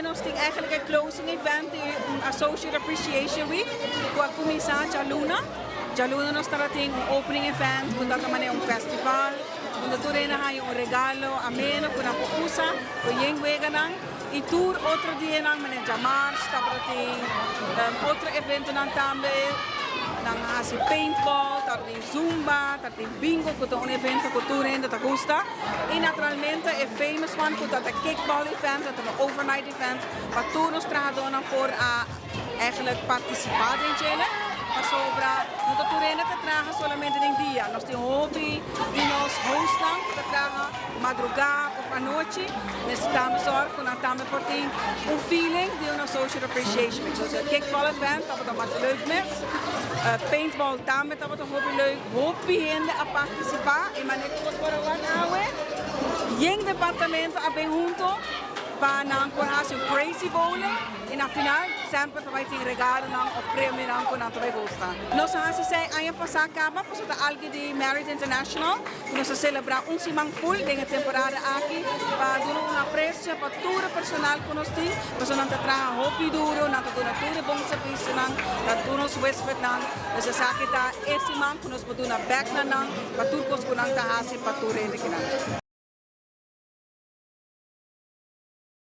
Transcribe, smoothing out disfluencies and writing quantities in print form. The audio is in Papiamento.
nos tin eigenlijk e closing event di un Associate Appreciation Week ku a kuminsá djaluna. Djaluna nos tabatin un opening event ku ta manera un festival unda tur hende haña un regalo ameno ku nan por usa ku yen weganan i tur otro dianan manera djamars tabatin otro eventonan tambe. Nan a hasi paintball, tabatin zumba, tabatin bingo ku ta un evento ku tur hende ta gusta i naturalmente e famous one ku ta e kickball event, ta un overnight event pa tur nos trahadónan por a eigenlijk partisipá den djele. Pasobra no ta tur hende ta traha solamente den dia. Nos tin hopi di nos hostnan ku ta traha madrugá òf anochi. Mester tambe sòrg ku nan tambe por tin un feeling di un Associate Appreciation Week. So e kickball event tabata masha leuk mes. Paintball tambe tabata hopi leuk. Hopi hende a partisipá i manera ku nos por a wak awe, yen departamento a bin hunto pa nan por hasi un crazy bowling i na final semper ta bai tin regalonan òf premionan ku nan ta bai gusta. Nos a hasi esei aña pasá kaba pasobra ta algu di Marriott International ku nos a selebrá un siman full den e temporada aki pa duna un apresio pa tur e personal ku nos tin pasobra nan ta traha hopi duro, nan ta duna tur e bon servisionan pa tur nos huespednan. Pues esaki ta e siman ku nos por duna bèk na nan pa tur kos ku nan ta hasi pa tur hende kinan.